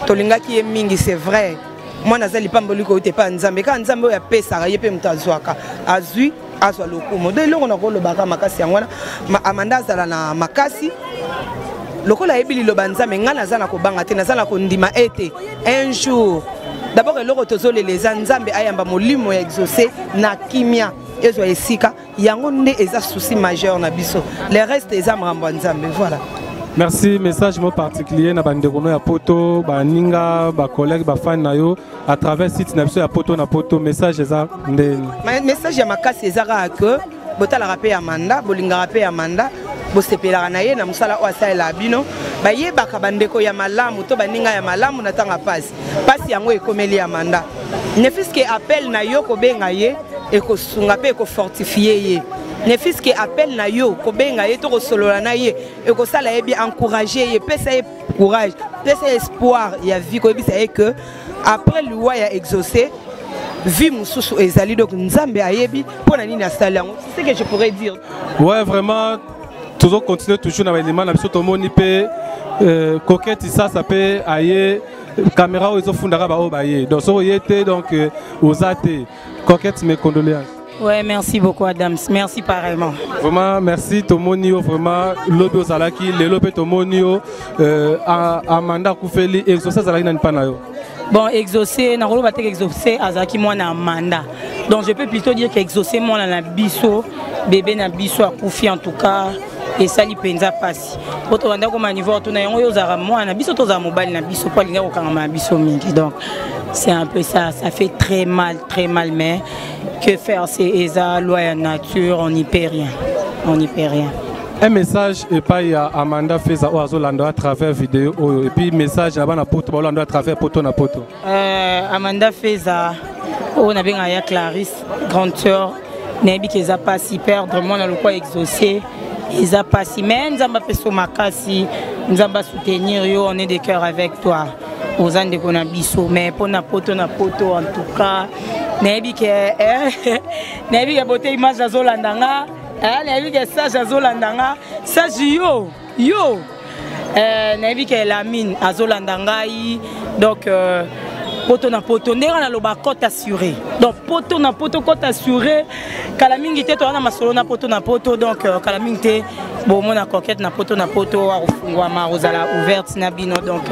Tolingaki ye mingi, c'est vrai. Mwana aza lipamboli koyuta epai ya Nzambe, kaka Nzambe oyo apesaka ye mpe moto azwaka, azwi azwa lokumu. Do eloko nakolobaka makasi yango wana, Amanda azala na makasi lokola ayebi liloba Nzambe. Ngai naza na kobanga te, naza na kondima ete un jour d'abord eloko tozolela eza Nzambe ayamba molimo ya Exaucé na kimia, ezwa esika yango nde eza souci majeur na biso, le reste eza makambo ya Nzambe, voilà. Merci. Message mot particulier na bandeko no ya poto, baninga, bacollègue, bafan na yo à travers site na biso ya Poto na Poto, message eza ndeni? Message ya makasi eza kaka ke botalaka mpe Amanda, bolingaka mpe Amanda, bosepelaka na ye na mosala oyo asalelaka bino. Bayebaka bandeko ya malamu to baninga ya malamu na ntango ya pasi. Pasi yango ekomeli Amanda, ne fût-ce que appel na yo kobenga ye ekosunga mpe ekofortifie ye, ne fût-ce que appel na yo kobenga ye to kosolola na ye ekosala ye bien, encourage ye, pesa ye courage, pesa ye espoir ya vie, koyebisa ye que après liwa ya Exaucé, vie mosusu ezali. Donc Nzambe ayebi mpo na nini asali yango, c'est ce que je pourrais dire. Ouais, vraiment, tozo continuer toujours na baelema na biso. Tomoni mpe Coquette Sasa mpe aye. Caméra oyo ezofundaka baoyo baye, donc soki oye te, donc oza te. Coquette, mes condoléances. Ouais, merci beaucoup Adams. Merci pareillement. Vraiment, merci tomoni yo vraiment lobi ozalaki, lelo mpe tomoni yo. Amanda akufeli, Exaucé azalaki nani mpa na yo? Bon, Exaucé, nakoloba te Exaucé azalaki mwana Amanda. Donc je peux plutôt dire qu'Exaucé mwana na biso, bébé na biso akufi, en tout cas esali mpenza mpasi po tobanda koma niveau tuna yango, oyo ozalaka mwana na biso, tozala mobali na biso, po alingi kokangama na biso mingi. Donc c'est un peu ça, ça fait très mal, très mal, mais que faire, c'est eza loi ya nature, on n'y peut rien, on n'y peut rien. Un message epai ya Amanda Feza oyo azolanda à travers vidéo oyo, et puis message na bana poto baolanda à travers Poto na Poto. Amanda Feza oyo nabengaka ya Clarisse, grande sœur, nayebi ke eza mpasi perdre mwana lokwa Exaucé, eza mpasi, mais Nzambe apesa makasi, Nzambe asoutenir yo, on est de cœur avec toi, oza ndeko na biso. Mais mpona Poto na Poto, en tout cas nayebi ke nayebi ke bote image azolanda nga, nayebi ke sage azolanda nga, sage yo yo, nayebi ke Lamine azolanda ngai. Donc Poto na Poto, ndenge naloba, cote assuré. Donc Poto na Poto, cote assuré. Kala mingi te toza na masolo na Poto na Poto. Donc kala mingi te bomona Coquette na Poto na Poto, akofungwama, akozala ouverte na bino. Donc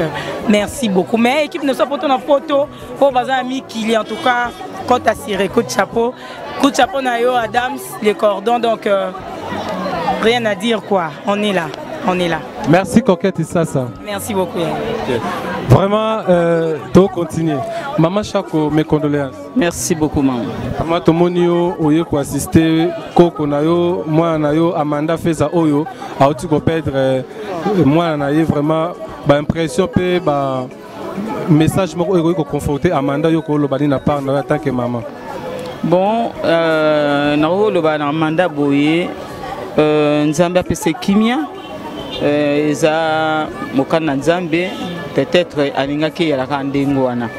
merci beaucoup. Mais équipe nyonso Poto na Poto oyo baza na mikili, en tout cas cote assuré, coup de chapeau, coup de chapeau na yo Adams le cordon. Donc rien à dire quoi, on est là, on est là. Merci Coquette Isasa. Merci beaucoup. Okay. Vraiment, to continuer. Maman Chako, mes condoléances. Merci beaucoup maman. Maman, tomoni yo oye ko assister koko na yo, mwana na yo Amanda Feza oyo auti ko perdre mwana na ye, vraiment ba impression pe ba message moko oyo ekoki ko conforter Amanda, yo koloba nini na part na yo en tant que maman? Bon, nakoloba na Amanda boye, Nzambe apesa kimia, eza mokano na Nzambe, peut-être alingaki eyalaka ndenge wana.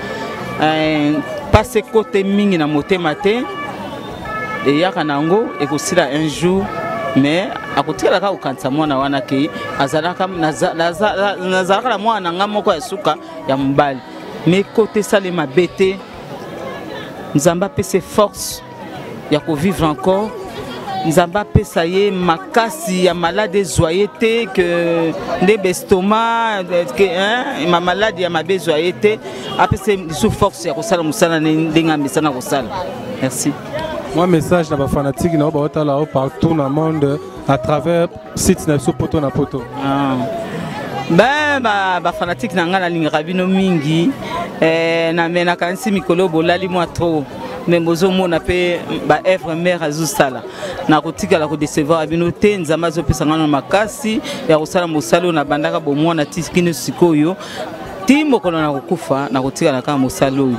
Pasi kote mingi na motema te, eyaka na yango ekosila un jour, mais akotikala kaka kokanisa mwana wana ke azalaka nazalaka na mwana na nga moko ya suka ya mobali. Mais kote esalema mabe te, Nzambe apesa force ya kovivre encore, Nzambe apesa ye makasi ya malade ezwa ye te, ke nde bestoma ma malade ya mabe ezwa ye te, apesa ye lisusu force ya kosala mosala ndenge amesana kosala. Merci. Moi, message na bafanatike na oyo baotala yo partout na monde à travers site na biso Poto na Poto. Ah. Ben bafanatike na ngai, nalingaka bino mingi. Na me nakanisi mikolo bolali mwa trop, mais bozomona mpe baœuvre mare azosala, nakotikala kodecevoir bino te. Nzambe azopesa ngai na makasi ya kosala mosala oyo nabandaka bomwana ti kino sikoyo, ti mokolo na kokufa nakotikala kaka mosala oyo.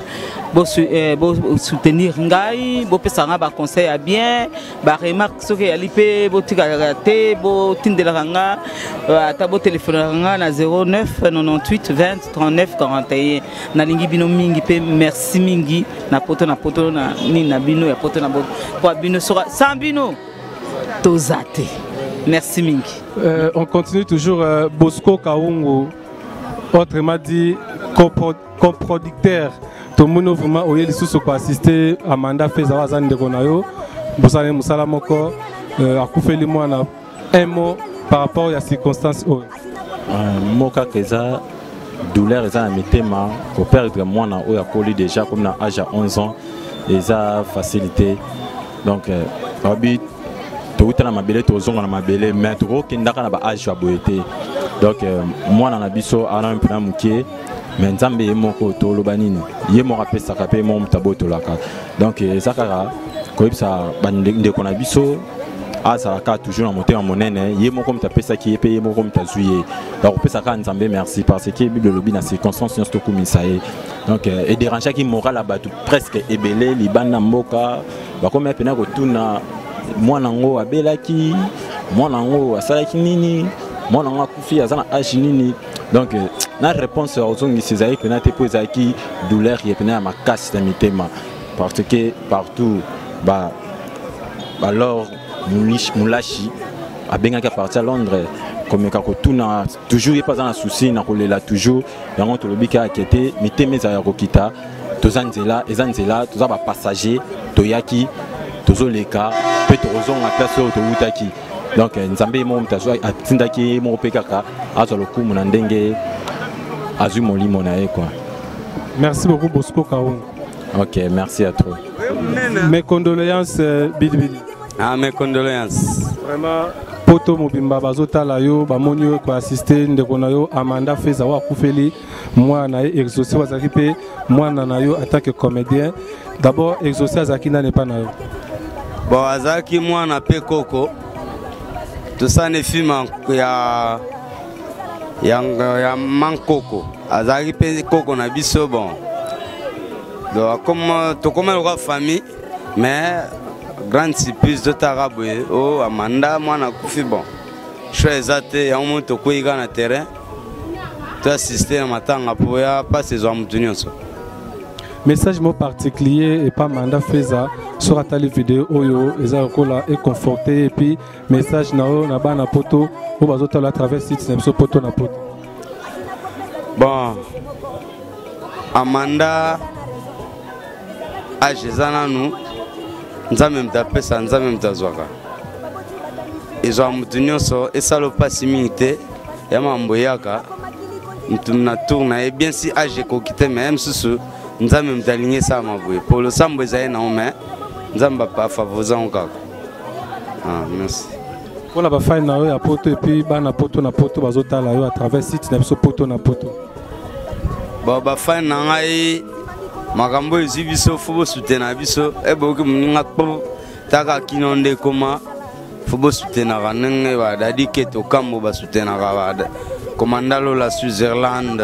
Bosoutenir ngai, bopesa ngai baconseil ya bien, baremarque soki eyali mpe botikalaka te, botindelaka nga, ata botelefonelaka nga na 09 98 20 39 41. Nalingi bino mingi mpe merci mingi na Poto na Poto na nini na bino ya Poto na Poto, po bino soka sans bino toza te. Merci mingi. On continue toujours. Bosco Kaungu, autrement dit. coproducteur tomoni vraiment oye lisusu koassiste Amanda Feza oyo aza ndeko na yo bosala mosala moko euh, akufeli mwana un mot par rapport ya circonstance oyo euh, mot kaka eza douleur eza na mitema koperdre mwana oyo akoli déjà comme na age ya 11 ans eza facilité donc euh, babi touta na mabele tozonga na mabele mais tokokendaka na baage ya boye te donc euh, mwana na biso ana mpena moke mais nzambe ye moko toloba nini ye moko apesaka mpe ye moko moto abotolaka donc eza kaka koyebisa bandeko na biso azala kaka toujours na motema monene ye moko moto apesaki ye mpe ye moko moto azwi ye donc kopesa kaka nzambe merci parce que bible elobi na circonstance nyonso tokumisa ye donc euh, ederangeaki moral ya bato presque ebele libanda mboka bakomi mpena kotuna mwana yango abelaki mwana yango asalaki nini mwana yango akufi aza na age nini donc euh, na réponse ya kozongisa ezalaki mpena te mpo ezalaki douleur ye mpena ya makasi na mitema parce que partout ba alors mulashi abengaki aparti ya londres komeka kotuna toujours ye mpe aza na souci na kolela toujours yango tolobi kaka kete mitema ezala ya kokita toza nzela eza nzela toza bapassager toyaki tozoleka mpe tokozonga place oyo towutaki donc eh, nzambe ye moko moto atindaki ye moko mpe kaka azwa lokumu na ndenge azwi molimo na ye quoi merci beaucoup bosco kaunga ok merci à trop mes condoléances euh, bilibili ah mes condoléances vraiment poto mobimba bazotala yo bamoni yo koassiste ndeko na yo amanda feza oyo akufeli mwana na ye exaucé oyo azalaki mpe mwana na yo en tant que comédien d'abord exaucé azalaki nani epai na yo bon azalaki mwana mpe koko tosani filme ya, ya, ya mankoko azalaki mpe koko na biso bon donc tokoma lokola famille mais grande surprise totaka boye o oh, amanda mwana akufi bon choix eza te yango moni tokwei kaka na terrain to assiste na matanga mpo ya mpasi ezwa motu nyonso message moko particulier epa manda feza soki atali video oyo eza lokola econforte ye epuis message na yo na bana poto oyo bazotala à travers site na biso poto na poto bon amanda age eza nanu nzambe moto apesa nzambe moto azwaka ezwaka moto nyonso esala mpasi mingi te ya mambo eyaka moto na tour na ye bien si age ekoki te me ye mosusu nzambe moto alingi esalama boye po losambo ezali nango me nzambe afavorise yango kaka ah, merci mpona bafani na yo ya poto epuis bana poto na poto bazotala yo à travers site na biso poto na poto bon bafani na ngai makambo oyo ezwi biso fo bosutena biso eboyoki moninga kpo taka kino nde ekoma fo bosutenaka ndenge badadi keto kambo basutenaka ba komanda lola switzerland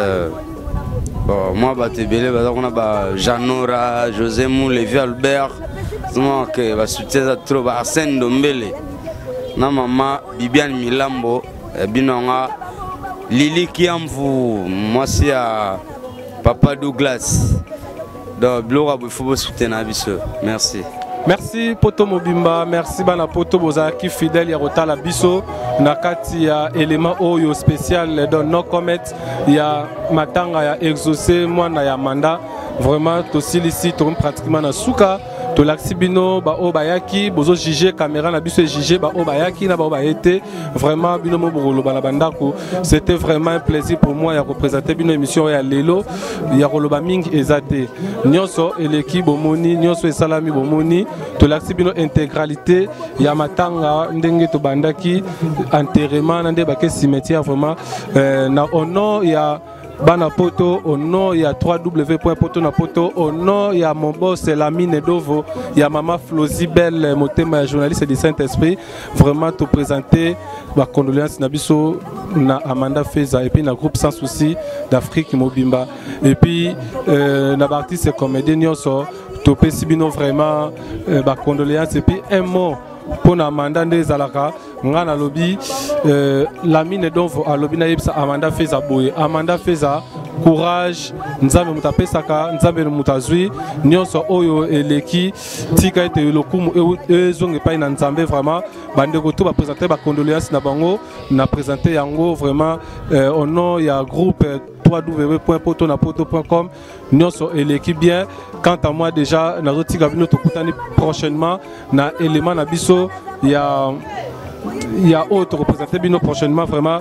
bon mwa bato ebele baza kuna ba janora josé mulevi albert ke basoutien eza trop ba arsène ndombele na mama bibiane milambo ya bino yanga lili kiamvu mwasi ya papa douglas donc biloko ya boye fo bosutena biso merci merci poto mobimba merci bana poto bozalaki fidèle ya kotala biso na kati ya élément oyo spécial donc no comet ya matanga ya exaucé mwana ya manda vraiment tosilisi tokomi pratiquement na suka tolakisi bino baoyo bayaki bozo juge caméra na biso ejuge baoyo bayaki na baoyo baye te vraiment bino mo bokoloba na bandako c'était vraiment un plaisir pour moi ya kopresente bino émission oyo ya lelo ya koloba mingi eza te nyonso eleki bomoni nyonso esalami bomoni tolakisi bino intégralité ya matanga ndenge tobandaki enterrement na nde bake cimetière vraiment euh, na au nom ya bana poto au nom ya www.poto na poto au nom ya mon boss Lamine Dovo ya mama Flosie Belle motema ya journaliste du Saint-Esprit vraiment to présenter ba condoléances na biso na Amanda Feza et puis na groupe Sans Souci d'Afrique Mobimba et puis euh, na ba artiste comédien nyonso topesi bino vraiment euh, ba condoléances et puis un mot mpo na Amanda nde ezalaka nga nalobi euh, lamine donvo alobi nayebisa amanda feza boye amanda feza Courage, Nzambe moto apesaka, Nzambe moto azwi nyonso oyo eleki. Tika ete lokumu ezonga epai na Nzambe. Vraiment, bandeko to baprésente bacondoléance na bango, na présente yango vraiment au nom ya groupe www.potonapoto.com. Nyonso eleki bien. Quant à moi, déjà nazotika bino, tokutani prochainement na élément na biso ya oyo tokoprésente bino prochainement. Vraiment,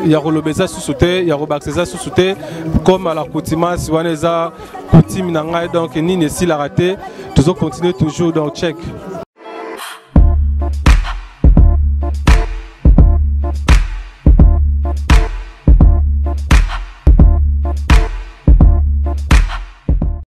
ya koloba eza susu te, ya kobakisa eza susu te. Comme à l'accoutumance, wana eza coutume na ngai, donc nini esilaka te, tozocontinue toujours. Donc check.